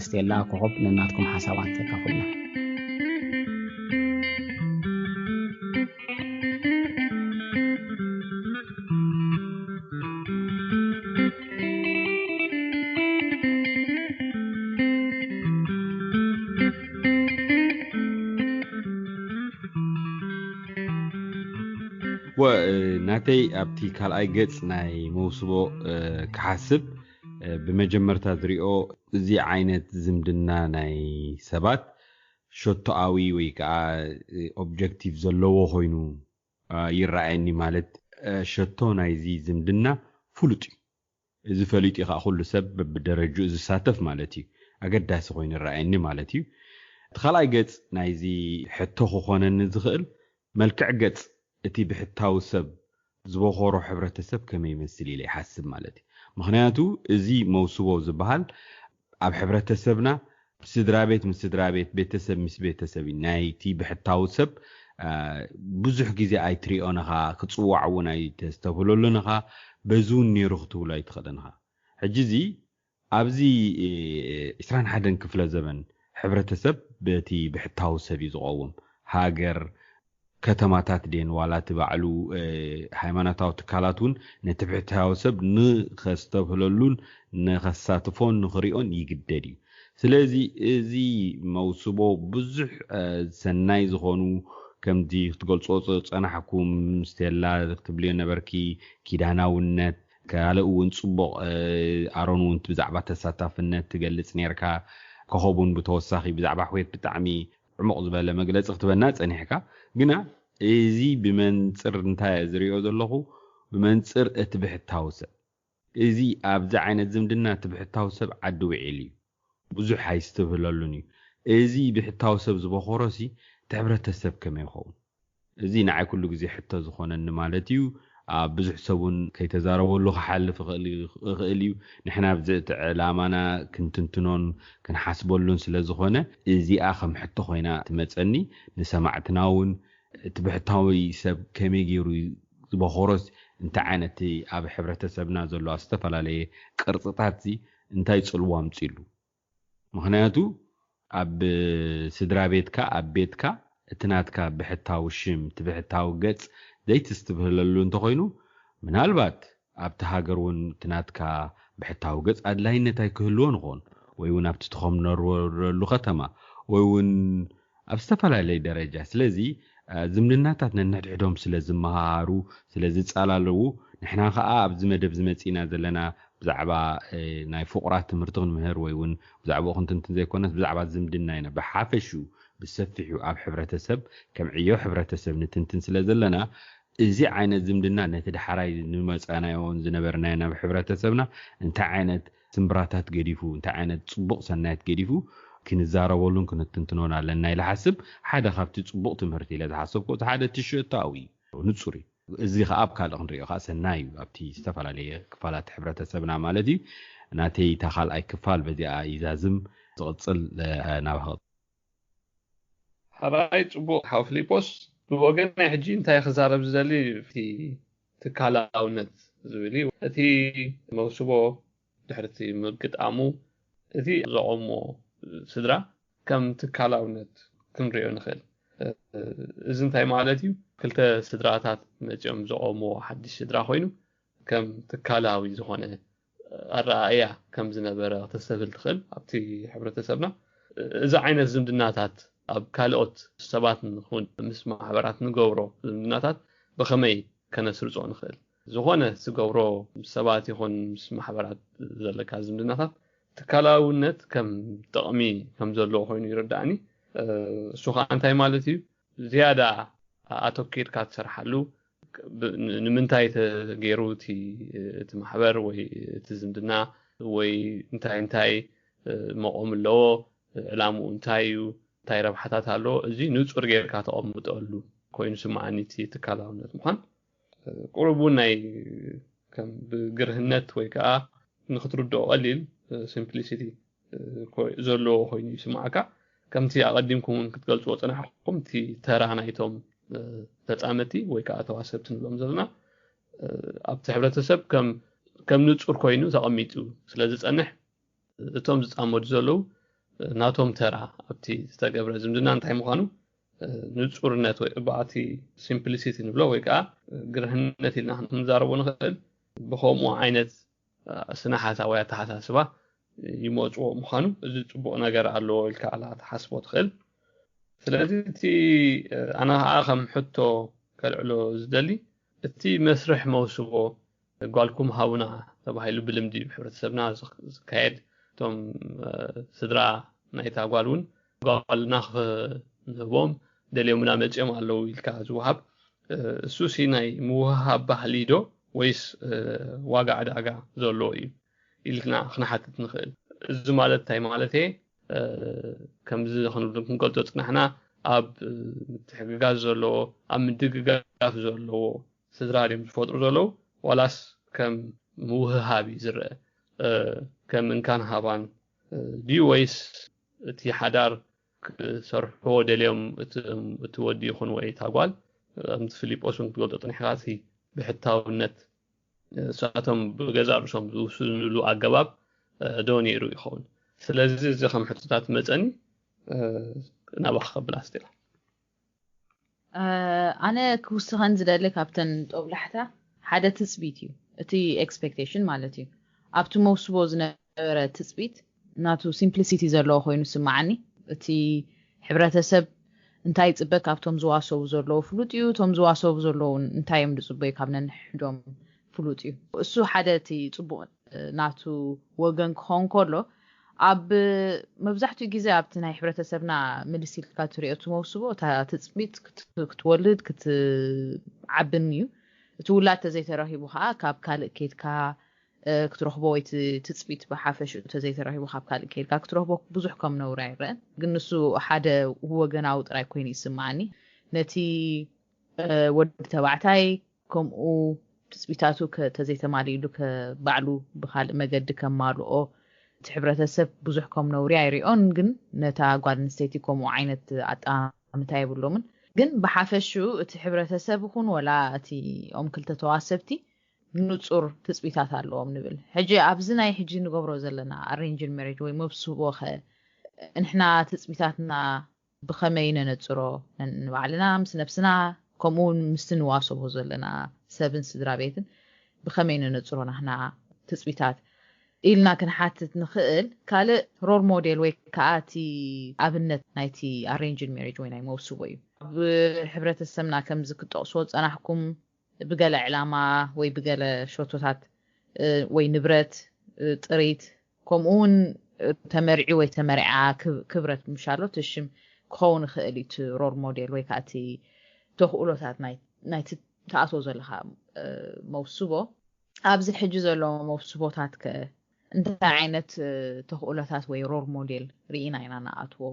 ስቴላ ኮኸብ ነናትኩም ሓሳባት ተካፍሉና። ወ ናተይ ኣብቲ ካልኣይ ገጽ ናይ መውስቦ ክሓስብ፣ ብመጀመርታ ዝሪኦ፣ እዚ ዓይነት ዝምድና ናይ ሰባት ሸቶኣዊ ወይ ከዓ ኦብጀክቲቭ ዘለዎ ኮይኑ ይረኣየኒ። ማለት፣ ሸቶ ናይዚ ዝምድና ፍሉጥ እዩ። እዚ ፈሊጡ ከዓ ኩሉ ሰብ ብደረጅኡ ዝሳተፍ ማለት እዩ። ኣገዳሲ ኮይኑ ይረኣየኒ ማለት እዩ። እቲ ካልኣይ ገጽ ናይዚ ሕቶ ክኾነኒ ዝኽእል፣ መልክዕ ገጽ እቲ ብሕታዊ ሰብ ዝበኾሮ ሕብረተሰብ ከመይ ይመስል ኢለ ይሓስብ ማለት እዩ። ምኽንያቱ፣ እዚ መውስቦ ዝበሃል ኣብ ሕብረተሰብና ስድራ ቤት ምስ ስድራ ቤት፣ ቤተሰብ ምስ ቤተሰብ እዩ። ናይቲ ብሕታዊ ሰብ ብዙሕ ግዜ ኣይትሪኦን ኢኻ፣ ክጽዋዕ እውን ኣይተስተብህለሉን ኢኻ፣ በዚ እውን ነይሩ ክትብሎ ኣይትኽእልን ኢኻ። ሕጂ እዚ ኣብዚ ዕስራን ሓደን ክፍለ ዘበን ሕብረተሰብ በቲ ብሕታዊ ሰብ እዩ ዝቐውም። ሃገር፣ ከተማታት ድየን ዋላ እቲ ባዕሉ ሃይማኖታዊ ትካላት እውን ነቲ ብሕታዊ ሰብ ንኸስተብህለሉን ንኸሳትፎን ንኽሪኦን ይግደድ እዩ። ስለዚ እዚ መውስቦ ብዙሕ ሰናይ ዝኾኑ፣ ከምዚ ክትገልጾ ዝጸናሕኩም፣ ስቴላ ክትብልዮ ነበርኪ፣ ኪዳናውነት፣ ካልእ እውን ጽቡቕ ኣሮን እውን ብዛዕባ ተሳታፍነት ትገልጽ ነርካ። ኮኸብ እውን ብተወሳኺ ብዛዕባ ሕውየት ብጣዕሚ ዕሙቕ ዝበለ መግለጺ ክትበና ጸኒሕካ። ግና እዚ ብመንጽር እንታይ እየ ዝሪኦ ዘለኹ? ብመንጽር እቲ ብሕታዊ ሰብ። እዚ ኣብዚ ዓይነት ዝምድና እቲ ብሕታዊ ሰብ ዓዲ ውዒል እዩ። ብዙሕ ኣይስትብህለሉን እዩ። እዚ ብሕታዊ ሰብ ዝበኾሮሲ እቲ ሕብረተሰብ ከመይ ይኸውን? እዚ ንዓይ ኩሉ ግዜ ሕቶ ዝኾነኒ ማለት እዩ። ኣብ ብዙሕ ሰብ እውን ከይተዛረበሉ ክሓልፍ ይኽእል እዩ። ንሕና ኣብዚ እቲ ዕላማና ክንትንትኖን ክንሓስበሉን ስለ ዝኾነ፣ እዚኣ ከም ሕቶ ኮይና ትመጸኒ። ንሰማዕትና እውን እቲ ብሕታዊ ሰብ ከመይ ገይሩ ዝበኾሮስ፣ እንታይ ዓይነት ኣብ ሕብረተሰብና ዘሎ ኣብ ዝተፈላለየ ቅርጽታት እዚ እንታይ ጽልዋ ኣምጺሉ? ምኽንያቱ ኣብ ስድራ ቤትካ፣ ኣብ ቤትካ፣ እቲ ናትካ ብሕታዊ ሽም፣ እቲ ብሕታዊ ገጽ ዘይትስትብህለሉ እንተኾይኑ፣ ምናልባት ኣብቲ ሃገር እውን እቲ ናትካ ብሕታዊ ገጽ ኣድላይነት ኣይክህልዎን ይኸውን፣ ወይ እውን ኣብቲ ትኾነረሉ ከተማ፣ ወይ እውን ኣብ ዝተፈላለየ ደረጃ። ስለዚ ዝምድናታት ነንሕድሕዶም ስለ ዝመሃሃሩ፣ ስለ ዝጸላለዉ፣ ንሕና ከኣ ኣብዚ መደብ ዝመጺእና ዘለና ብዛዕባ ናይ ፍቑራት ትምህርቲ ክንምህር ወይ እውን ብዛዕባኡ ክንትንትን ዘይኮነስ፣ ብዛዕባ ዝምድና ኢና ብሓፈሽኡ ብሰፊሑ ኣብ ሕብረተሰብ ከም ዕዮ ሕብረተሰብ ንትንትን ስለ ዘለና፣ እዚ ዓይነት ዝምድና ነቲ ዳሕራይ ንመጻናዮን ዝነበርናዮን ኣብ ሕብረተሰብና እንታይ ዓይነት ስምብራታት ገዲፉ፣ እንታይ ዓይነት ጽቡቕ ሰናያት ገዲፉ ክንዛረበሉን ክንትንትኖን ኣለና ኢለ ሓስብ። ሓደ ካብቲ ጽቡቕ ትምህርቲ ኢለ ዝሓሰብኩ፣ እቲ ሓደ እቲ ሸቶኣዊ እዩ። ንጹር እዩ። እዚ ከኣ ኣብ ካልእ ክንሪኦ ከኣ ሰናይ እዩ፣ ኣብቲ ዝተፈላለየ ክፋላት ሕብረተሰብና ማለት እዩ። ናተይ እታ ካልኣይ ክፋል በዚኣ ይዛዝም። ዝቕጽል ናባኻ። ሓራይ ጽቡቕ ሓው ፊሊጶስ። ብወገናይ ሕጂ እንታይ ክዛረብ ዝደሊ እቲ ትካላውነት ዝብል እዩ። እቲ መውስቦ ድሕርቲ ምግጣሙ እቲ ዘቐሞ ስድራ ከም ትካላውነት ክንሪኦ ንኽእል። እዚ እንታይ ማለት እዩ? ክልተ ስድራታት መጺኦም ዘቐሞ ሓድሽ ስድራ ኮይኑ ከም ትካላዊ ዝኾነ ኣረኣእያ ከም ዝነበረ ክተስተብል ትኽእል ኣብቲ ሕብረተሰብና። እዚ ዓይነት ዝምድናታት ኣብ ካልኦት ሰባት ንኹን ምስ ማሕበራት ንገብሮ ዝምድናታት ብኸመይ ከነስርጾ ንኽእል? ዝኾነ ትገብሮ ምስ ሰባት ይኹን ምስ ማሕበራት ዘለካ ዝምድናታት ትካላውነት ከም ጥቕሚ ከም ዘለዎ ኮይኑ ይርዳእኒ። እሱ ከዓ እንታይ ማለት እዩ? ዝያዳ ኣተኪርካ ትሰርሓሉ፣ ንምንታይ ተገይሩ እቲ ማሕበር ወይ እቲ ዝምድና ወይ እንታይ እንታይ መቆም ኣለዎ፣ ዕላምኡ እንታይ እዩ፣ እንታይ ረብሓታት ኣለዎ፣ እዚ ንፁር ጌርካ ተቐምጠሉ ኮይኑ ስምዓኒ። እቲ ትካላውነት ምዃን ቁሩብ እውን ናይ ከም ብግርህነት ወይ ከዓ ንክትርድኦ ቀሊል ሲምፕሊሲቲ ዘለዎ ኮይኑ ይስምዓካ። ከምቲ ኣቐዲምኩም እውን ክትገልፅዎ ፀናሕኩም፣ እቲ ተራ ናይቶም ተፃመቲ ወይ ከዓ ተዋሰብቲ ንብሎም ዘለና ኣብቲ ሕብረተሰብ ከም ንፁር ኮይኑ ተቐሚጡ ስለ ዝፀንሕ፣ እቶም ዝፃመዱ ዘለዉ ናቶም ተራ ኣብቲ ዝተገብረ ዝምድና እንታይ ምዃኑ ንፁርነት ወይ ብኣቲ ሲምፕሊሲቲ ንብሎ ወይ ከዓ ግርህነት ኢልና ክንዛረቦ ንኽእል። ብከምኡ ዓይነት ስነ ሓሳብ ወይ ኣተሓሳስባ ይመፅዎ ምዃኑ፣ እዚ ፅቡቕ ነገር ኣለዎ ኢልካ ኣላ ትሓስቦ ትኽእል። ስለዚ እቲ ኣነ ከዓ ከም ሕቶ ከልዕሎ ዝደሊ እቲ መስርሕ መውስቦ ጓልኩም ሃቡና ተባሂሉ ብልምዲ ብሕብረተሰብና ዝካየድ፣ እቶም ስድራ ናይታ ጓል እውን ጓልና ክንህቦም ደልዮምና መፅኦም ኣለዉ ኢልካ ዝወሃብ፣ እሱ ሲ ናይ ምውሃብ ባህሊ ዶ ወይስ ዋጋ ዕዳጋ ዘለዎ እዩ ኢልና ክንሓትት ንኽእል። እዚ ማለት እንታይ ማለት እየ? ከምዚ ክንብል ክንገልጾ ጽናሕና፣ ኣብ ምትሕግጋዝ ዘለዎ፣ ኣብ ምድግጋፍ ዘለዎ ስድራ ድዮም ዝፈጥሩ ዘለዉ፣ ዋላስ ከም ምውህሃብ እዩ ዝረአ? ከም እንካን ሃባን ድዩ ወይስ እቲ ሓዳር ክሰርሕዎ ደልዮም እቲ ወዲ ይኹን ወይ እታ ጓል፣ ከምቲ ፊሊጶስ እውን ክትገልጾ ጽኒሕካ፣ እቲ ብሕታውነት እሳቶም ብገዛእ ርእሶም ዝውስንሉ ኣገባብ ዶ ነይሩ ይኸውን? ስለዚ እዚ ከም ሕቶታት መጸኒ ናባኻ ከብል ኣስቴላ። ኣነ ክውስኸን ዝደሊ ካብተን ጦብላሕታ ሓደ ትጽቢት እዩ። እቲ ኤክስፔክቴሽን ማለት እዩ። ኣብቲ መውስቦ ዝነበረ ትጽቢት ናቱ ሲምፕሊሲቲ ዘለዎ ኮይኑ ስማዓኒ። እቲ ሕብረተሰብ እንታይ ይጽበ ካብቶም ዝዋሰቡ ዘለዉ ፍሉጥ እዩ። እቶም ዝዋሰቡ ዘለዉ እንታይ እዮም ዝጽበዩ ካብ ነንሕዶም ፍሉጥ እዩ። እሱ ሓደ እቲ ጽቡቕ ናቱ ወገን ክኸውን ከሎ፣ ኣብ መብዛሕትኡ ግዜ ኣብቲ ናይ ሕብረተሰብና ምልስ ኢልካ ትሪኦ እቲ መውስቦ እታ ትጽቢት ክትወልድ ክትዓብን እዩ። እቲ ውላድ ተዘይተረኺቡ ከዓ ካብ ካልእ ኬድካ ክትረኽቦ ወይ ትጽቢት ብሓፈሽኡ ተዘይተረኺቡ ካብ ካልእ ኬድካ ክትረኽቦ ብዙሕ ከም ነውሪ ኣይረአን። ግን ንሱ ሓደ ወገናዊ ጥራይ ኮይኑ ይስማዓኒ። ነቲ ወዲ ተባዕታይ ከምኡ ትጽቢታቱ ተዘይተማሊእሉ ባዕሉ ብካልእ መገዲ ከማልኦ እቲ ሕብረተሰብ ብዙሕ ከም ነውሪ ኣይሪኦን። ግን ነታ ጓል ኣንስተይቲ ከምኡ ዓይነት ኣጠማምታ የብሎምን። ግን ብሓፈሽኡ እቲ ሕብረተሰብ ይኹን ወላ እቲ ኦም ክልተ ተዋሰብቲ ንጹር ትጽቢታት ኣለዎም ንብል። ሕጂ ኣብዚ ናይ ሕጂ ንገብሮ ዘለና ኣሬንጅን ሜሬጅ ወይ መብስቦ ኸ ንሕና ትጽቢታትና ብኸመይ ነነጽሮ ንባዕልና ምስ ነብስና ከምኡ እውን ምስቲ ንዋሰቦ ዘለና ሰብን ስድራ ቤትን ብኸመይ ነነጽሮ ናህና ትጽቢታት ኢልና ክንሓትት ንኽእል። ካልእ ሮል ሞዴል ወይ ከዓ እቲ ኣብነት ናይቲ ኣሬንጅን ሜሬጅ ወይ ናይ መውስቦ እዩ። ኣብ ሕብረተሰብና ከምዚ ክጠቕስዎ ዝጸናሕኩም ብገለ ዕላማ ወይ ብገለ ሸቶታት ወይ ንብረት ጥሪት ከምኡ እውን ተመርዒ ወይ ተመርዓ ክብረት ምሻሎ ትሽም ክኸውን ይኽእል እዩ። እቲ ሮል ሞዴል ወይ ከዓ እቲ ተኽእሎታት ናይቲ ትኣትዎ ዘለካ መውስቦ ኣብዚ ሕጂ ዘለዎ መውስቦታት ከ እንታይ ዓይነት ተኽእሎታት ወይ ሮል ሞዴል ርኢና ኢና ንኣትዎ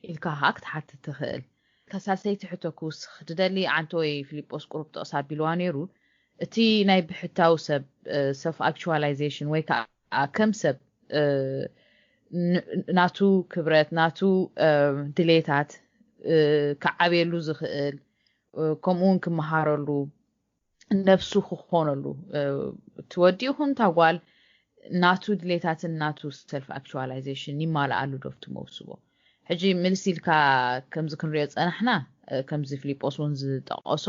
ኢልካ ከዓ ክትሓትት ትኽእል። ከሳልሰይቲ ሕቶ ክውስኽ ድደሊ ዓንተ ወይ ፊልጶስ ቁሩብ ጥቕስ ኣቢልዋ ነይሩ። እቲ ናይ ብሕታዊ ሰብ ሰልፍ ኣክቹዋላይዜሽን ወይ ከዓ ከም ሰብ ናቱ ክብረት ናቱ ድሌታት ክዓብየሉ ዝኽእል ከምኡ እውን ክመሃረሉ ነብሱ ክኾነሉ እቲ ወዲ ይኹን እታ ጓል ናቱ ድሌታትን ናቱ ሰልፍ ኣክቹዋላይዜሽን ይማልኣሉ ዶ ኣብቲ መውስቦ? ሕጂ ምልስ ኢልካ ከምዚ ክንሪኦ ዝጸናሕና ከምዚ ፊልጶስ እውን ዝጠቐሶ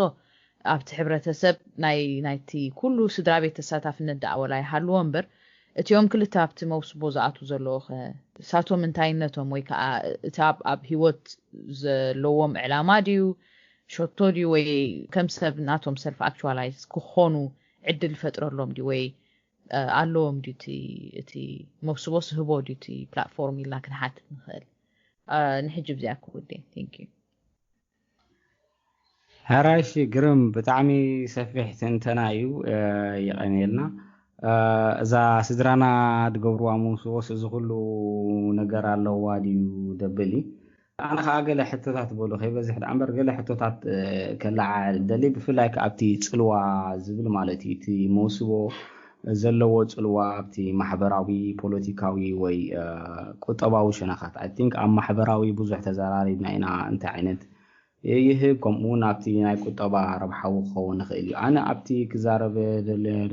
ኣብቲ ሕብረተሰብ ናይ ናይቲ ኩሉ ስድራ ቤት ተሳታፍነት ደኣ ወላ ይሃልዎ እምበር እቲኦም ክልተ ኣብቲ መውስቦ ዝኣትዉ ዘለዉ ኸ እሳቶም እንታይነቶም ወይ ከዓ እቲ ኣብ ኣብ ህይወት ዘለዎም ዕላማ ድዩ ሸቶ ድዩ ወይ ከም ሰብ ናቶም ሰልፍ ኣክቹዋላይዝ ክኾኑ ዕድል ይፈጥረሎም ድዩ ወይ ኣለዎም ድዩ እቲ መውስቦ ስህቦ ድዩ እቲ ፕላትፎርም ኢልና ክንሓትት ንኽእል። ንሕጂ ብዚኣ ክውዴ። Thank you። ሕራሽ ግርም ብጣዕሚ ሰፊሕ ትንተና እዩ። የቐንየልና። እዛ ስድራና ድገብርዋ መውስቦስ እዚ ኩሉ ነገር ኣለዋ ድዩ ደብል እዩ። ኣነ ከዓ ገለ ሕቶታት በሉ ከይበዝሕ ደኣ እምበር ገለ ሕቶታት ከለዓዕል ደሊ ብፍላይ ከዓ ኣብቲ ፅልዋ ዝብል ማለት እዩ እቲ መውስቦ ዘለዎ ፅልዋ ኣብቲ ማሕበራዊ ፖለቲካዊ ወይ ቁጠባዊ ሸነኻት I think ኣብ ማሕበራዊ ብዙሕ ተዘራሪብና ኢና እንታይ ዓይነት ይህብ ከምኡ እውን ኣብቲ ናይ ቁጠባ ረብሓዊ ክኸውን ይኽእል እዩ ኣነ ኣብቲ ክዛረብ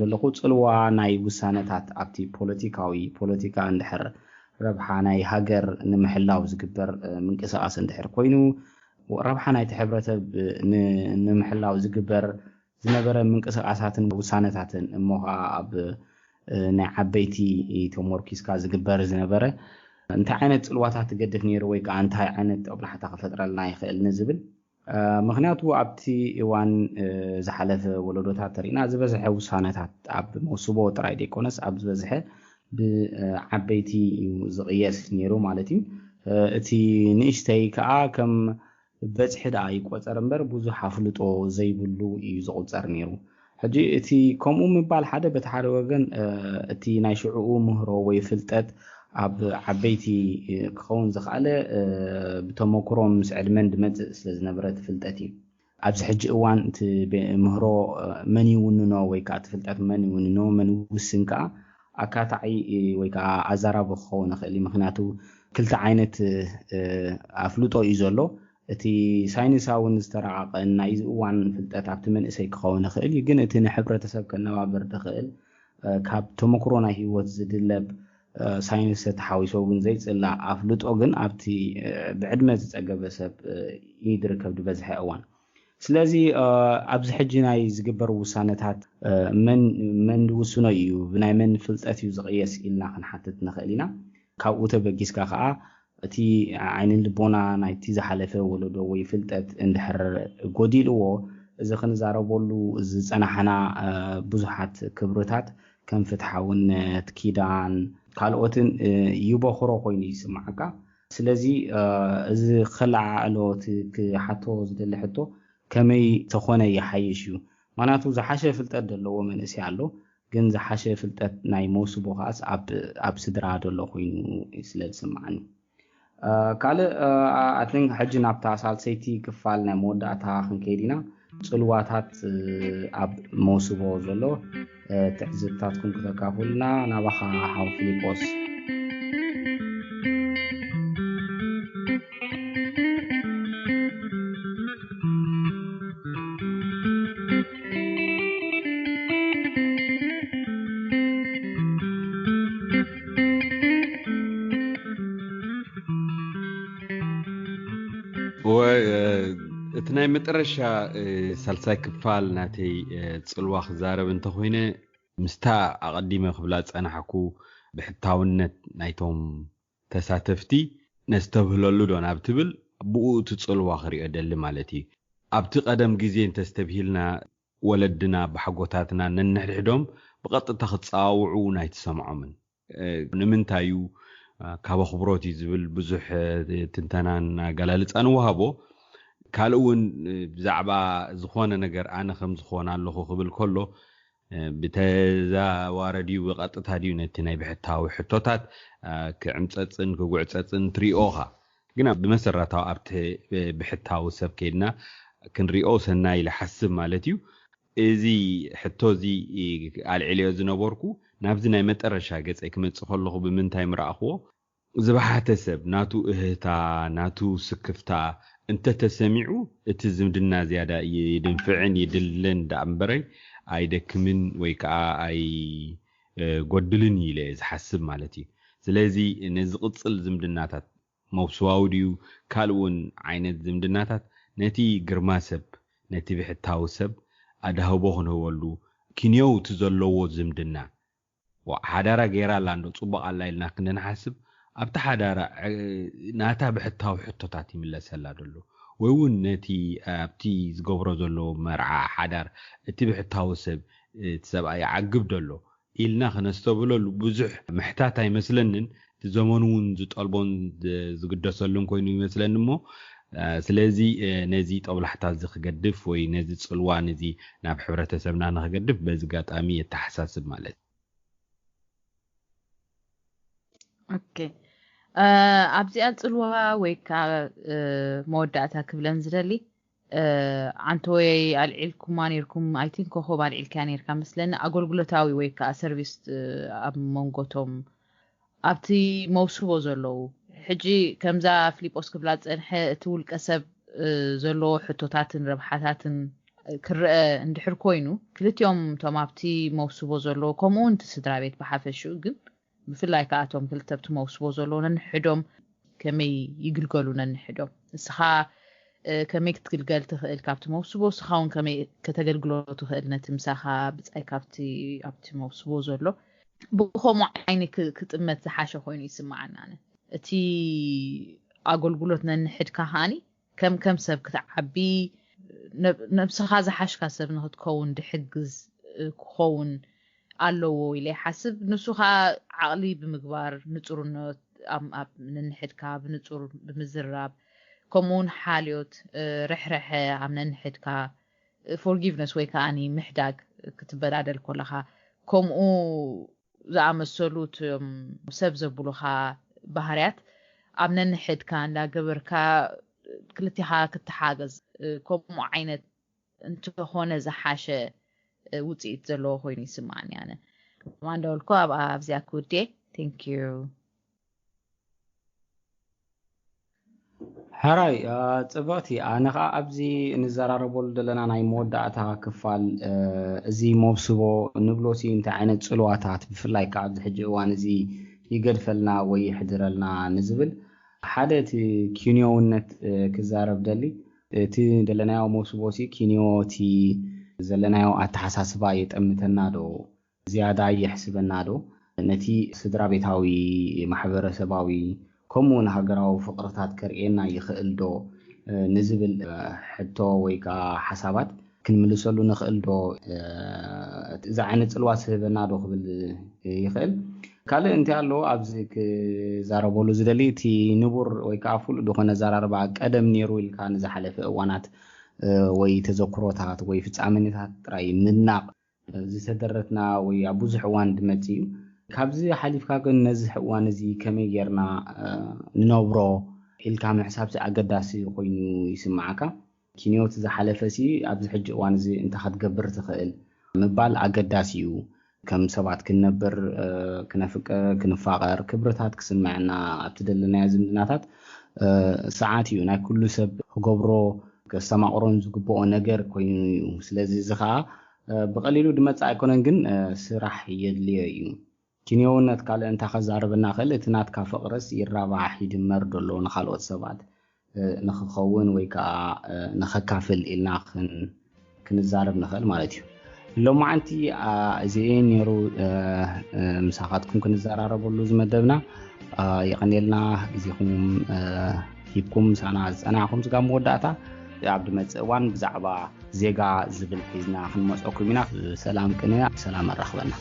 ዘለኹ ፅልዋ ናይ ውሳነታት ኣብቲ ፖለቲካዊ ፖለቲካ እንድሕር ረብሓ ናይ ሃገር ንምሕላው ዝግበር ምንቅስቃስ እንድሕር ኮይኑ ረብሓ ናይቲ ሕብረተሰብ ንምሕላው ዝግበር ዝነበረ ምንቅስቃሳትን ውሳነታትን እሞ ከዓ ኣብ ናይ ዓበይቲ ተሞርኪስካ ዝግበር ዝነበረ እንታይ ዓይነት ፅልዋታት ትገድፍ ነይሩ ወይ ከዓ እንታይ ዓይነት ጦብላሕታ ክፈጥረልና ይኽእል ንዝብል ምክንያቱ ኣብቲ እዋን ዝሓለፈ ወለዶታት ተሪእና ዝበዝሐ ውሳነታት ኣብ መውስቦ ጥራይ ዘይኮነስ ኣብ ዝበዝሐ ብዓበይቲ እዩ ዝቕየስ ነይሩ ማለት እዩ። እቲ ንእሽተይ ከዓ ከም በፅሒ ደኣ ይቆፀር እምበር ብዙሕ ኣፍልጦ ዘይብሉ እዩ ዝቑፀር ነይሩ። ሕጂ እቲ ከምኡ ምባል ሓደ በቲ ሓደ ወገን እቲ ናይ ሽዕኡ ምህሮ ወይ ፍልጠት ኣብ ዓበይቲ ክኸውን ዝኸኣለ ብተመክሮ ምስ ዕድመን ዝመፅእ ስለ ዝነበረ እቲ ፍልጠት እዩ። ኣብዚ ሕጂ እዋን እቲ ምህሮ መን ይውንኖ ወይ ከዓ እቲ ፍልጠት መን ይውንኖ መን ይውስን ከዓ ኣካታዒ ወይ ከዓ ኣዛራቢ ክኸውን ይኽእል እዩ። ምክንያቱ ክልተ ዓይነት ኣፍልጦ እዩ ዘሎ። እቲ ሳይንሳውን ዝተረቃቀን ናይዚ እዋን ፍልጠት ኣብቲ መንእሰይ ክኸውን ይኽእል እዩ፣ ግን እቲ ንሕብረተሰብ ከነባብር ዝኽእል ካብ ተመክሮ ናይ ህይወት ዝድለብ ሳይንስ ተተሓዊሶ እውን ዘይፅላእ ኣፍልጦ ግን ኣብቲ ብዕድመ ዝፀገበ ሰብ እዩ ዝርከብ ዝበዝሐ እዋን። ስለዚ ኣብዚ ሕጂ ናይ ዝግበር ውሳነታት መን ዝውስኖ እዩ፣ ብናይ መን ፍልጠት እዩ ዝቕየስ ኢልና ክንሓትት ንኽእል ኢና። ካብኡ ተበጊስካ ከዓ እቲ ዓይንን ልቦና ናይቲ ዝሓለፈ ወለዶ ወይ ፍልጠት እንድሕር ጎዲልዎ እዚ ክንዛረበሉ ዝፀናሕና ብዙሓት ክብርታት ከም ፍትሓውነት፣ ኪዳን ካልኦትን ይበኽሮ ኮይኑ ይስምዓካ። ስለዚ እዚ ክለዓዕሎ እቲ ክሓቶ ዝደሊ ሕቶ ከመይ ተኾነ ይሓይሽ እዩ። ምክንያቱ ዝሓሸ ፍልጠት ዘለዎ መንእሰይ ኣሎ፣ ግን ዝሓሸ ፍልጠት ናይ መውስቦ ከዓስ ኣብ ስድራ ዘሎ ኮይኑ ስለ ዝስምዓኒ። ካልእ ኣትን ሕጂ ናብታ ሳልሰይቲ ክፋል ናይ መወዳእታ ክንከይድ ኢና። ፅልዋታት ኣብ መውስቦ ዘሎ ትዕዝብታትኩም ክተካፉልና ናባኻ ሓው ፊሊጶስ። እቲ ናይ መጠረሻ ሳልሳይ ክፋል ናተይ ፅልዋ ክዛረብ እንተኮይነ ምስታ ኣቐዲመ ክብላ ዝጸናሕኩ ብሕታውነት ናይቶም ተሳተፍቲ ነስተብህለሉ ዶ ናብ ትብል ብኡ እቲ ጽልዋ ክሪኦ ደሊ ማለት እዩ። ኣብቲ ቀደም ግዜ እንተስተብሂልና ወለድና ኣቦሓጎታትና ነንሕድሕዶም ብቐጥታ ክጸዋውዑ እውን ኣይተሰምዖምን። ንምንታይ እዩ ካብ ኣኽብሮት እዩ ዝብል ብዙሕ ትንተናን ኣገላልጻን ወሃቦ። ካልእ እውን ብዛዕባ ዝኾነ ነገር ኣነ ከም ዝኾነ ኣለኹ ክብል ከሎ ብተዘዋረድዩ ብቐጥታ ድዩ ነቲ ናይ ብሕታዊ ሕቶታት ክዕምፀፅን ክጉዕፀፅን ትሪኦኻ? ግና ብመሰረታዊ ኣብቲ ብሕታዊ ሰብ ከይድና ክንሪኦ ሰናይ ኢለ ሓስብ ማለት እዩ። እዚ ሕቶ እዚ ኣልዒለዮ ዝነበርኩ ናብዚ ናይ መጠረሻ ገፀይ ክመፅእ ከለኹ ብምንታይ ምረኣኽዎ? ዝበሓተ ሰብ ናቱ እህህታ ናቱ ስክፍታ እንተተሰሚዑ እቲ ዝምድና ዝያዳ ይድንፍዕን ይድልን ደኣ እምበረይ ኣይደክምን ወይ ከዓ ኣይጎድልን ኢለ ዝሓስብ ማለት እዩ። ስለዚ ንዝቕፅል ዝምድናታት መውስዋዊ ድዩ ካልእ እውን ዓይነት ዝምድናታት ነቲ ግርማ ሰብ ነቲ ብሕታዊ ሰብ ኣዳህቦ ክንህበሉ ክንየው እቲ ዘለዎ ዝምድና ሓዳራ ገይራ ኣላ እንዶ ፅቡቕ ኣላ ኢልና ክንደ ንሓስብ ኣብቲ ሓዳራ ናታ ብሕታዊ ሕቶታት ይምለሰላ ደሎ ወይ እውን ነቲ ኣብቲ ዝገብሮ ዘሎ መርዓ ሓዳር እቲ ብሕታዊ ሰብ እቲ ሰብኣይ ይዓግብ ደሎ ኢልና ክነስተብህለሉ ብዙሕ ምሕታት ኣይመስለንን። እቲ ዘመኑ እውን ዝጠልቦን ዝግደሰሉን ኮይኑ ይመስለኒ እሞ ስለዚ ነዚ ጠብላሕታ እዚ ክገድፍ ወይ ነዚ ፅልዋ ነዚ ናብ ሕብረተሰብና ንክገድፍ በዚ ጋጣሚ የተሓሳስብ ማለት እዩ። ኦኬ ኣብዚኣ ፅልዋ ወይ ከዓ መወዳእታ ክብለን ዝደሊ ኣንተ ወይ ኣልዒልኩማ ነርኩም ኣይቲን ኮኸብ ኣልዒልካ ነርካ መስለኒ ኣገልግሎታዊ ወይ ከዓ ሰርቪስ ኣብ መንጎቶም ኣብቲ መውስቦ ዘለዉ ሕጂ ከምዛ ፊሊጶስ ክብላ ዝፀንሐ እቲ ውልቀ ሰብ ዘለዎ ሕቶታትን ረብሓታትን ክረአ እንድሕር ኮይኑ ክልቲኦም እቶም ኣብቲ መውስቦ ዘለዎ ከምኡ እውን እቲ ስድራ ቤት ብሓፈሽኡ ግን ብፍላይ ከዓ እቶም ክልተ ኣብቲ መውስቦ ዘለዎ ነንሕዶም ከመይ ይግልገሉ ነንሕዶም እስኻ ከመይ ክትግልገል ትኽእል ካብቲ መውስቦ እስኻ እውን ከመይ ከተገልግሎ ትኽእል ነቲ ምሳኻ ብፃይ ካብቲ ኣብቲ መውስቦ ዘሎ ብከምኡ ዓይኒ ክጥመት ዝሓሸ ኮይኑ ይስምዓና እቲ ኣገልግሎት ነንሕድካ ከዓኒ ከም ከም ሰብ ክትዓቢ፣ ነብስኻ ዝሓሽካ ሰብ ንክትከውን ድሕግዝ ክኸውን ኣለዎ ኢለ ይሓስብ። ንሱ ከዓ ዓቕሊ ብምግባር፣ ንፁርነት ኣብ ነንሕድካ ብንፁር ብምዝራብ፣ ከምኡ እውን ሓልዮት፣ ርሕርሐ ኣብ ነንሕድካ፣ ፎርጊቭነስ ወይ ከዓ ምሕዳግ ክትበዳደል ከለካ፣ ከምኡ ዝኣመሰሉ እቶም ሰብ ዘብሉኻ ባህርያት ኣብ ነንሕድካ እንዳገበርካ፣ ክልቲኻ ክትሓገዝ፣ ከምኡ ዓይነት እንተኾነ ዝሓሸ ውፅኢት ዘለዎ ኮይኑ ይስማዓኒ። ኣነ ከማን ደወልኩ ኣብዚኣ ክውዴ። Thank you። ሕራይ፣ ጽብቕቲ። ኣነ ኸዓ ኣብዚ እንዘራረበሉ ዘለና ናይ መወዳእታ ክፋል፣ እዚ መብስቦ ንብሎሲ እንታይ ዓይነት ጽልዋታት፣ ብፍላይ ከዓ ኣብዚ ሕጂ እዋን እዚ ይገድፈልና ወይ ይሕድረልና ንዝብል ሓደ እቲ ኪንዮውነት ክዛረብ ደሊ። እቲ ደለናዮ መብስቦሲ ኪንዮ እቲ ዘለናዮ ኣተሓሳስባ የጠምተና ዶ? ዝያዳ የሕስበና ዶ? ነቲ ስድራ ቤታዊ፣ ማሕበረሰባዊ፣ ከምኡ ንሃገራዊ ፍቕርታት ከርእየና ይኽእል ዶ ንዝብል ሕቶ ወይ ከዓ ሓሳባት ክንምልሰሉ ንኽእል ዶ? እዚ ዓይነት ጽልዋ ስህበና ዶ ክብል ይኽእል። ካልእ እንታይ ኣሎ ኣብዚ ክዛረበሉ ዝደሊ? እቲ ንቡር ወይ ከዓ ፍሉጥ ዝኾነ ኣዘራርባ ቀደም ነይሩ ኢልካ ንዝሓለፈ እዋናት ወይ ተዘክሮታት ወይ ፍጻሜታት ጥራይ ምድናቕ ዝተደረትና ወይ ኣብ ብዙሕ እዋን ድመጽእ እዩ። ካብዚ ሓሊፍካ ግን ነዚ እዋን እዚ ከመይ ጌርና ንነብሮ ኢልካ ምሕሳብሲ ኣገዳሲ ኮይኑ ይስምዓካ። ኪንዮት ዝሓለፈሲ ኣብዚ ሕጂ እዋን እዚ እንታይ ክትገብር ትኽእል ምባል ኣገዳሲ እዩ። ከም ሰባት ክንነብር፣ ክነፍቅር፣ ክንፋቐር፣ ክብርታት ክስምዐና ኣብቲ ደለናዮ ዝምድናታት ሰዓት እዩ። ናይ ኩሉ ሰብ ክገብሮ ከስተማቕሮን ዝግብኦ ነገር ኮይኑ እዩ። ስለዚ እዚ ኸዓ ብቐሊሉ ድመጽእ ኣይኮነን፣ ግን ስራሕ የድልዮ እዩ። ኪንዮውነት ካልእ እንታይ ከዛርበና ክእል? እቲ ናትካ ፍቕርስ ይራባሕ ይድመር ደሎ ንኻልኦት ሰባት ንኽኸውን ወይ ከዓ ንኸካፍል ኢልና ክንዛረብ ንኽእል ማለት እዩ። ሎማዓንቲ እዚ ነይሩ ምሳኻትኩም ክንዘራረበሉ ዝመደብና። የቐንየልና ግዜኹም ሂብኩም ምሳና ዝፀናዕኹም። ስጋብ መወዳእታ ኣብ ድመፅእ እዋን ብዛዕባ ዜጋ ዝብል ሒዝና ክንመፀኩም ኢና። ብሰላም ቅነ፣ ብሰላም ኣራኽበና።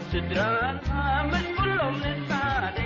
ስድራና ምስ ኩሎም ንሳኔ።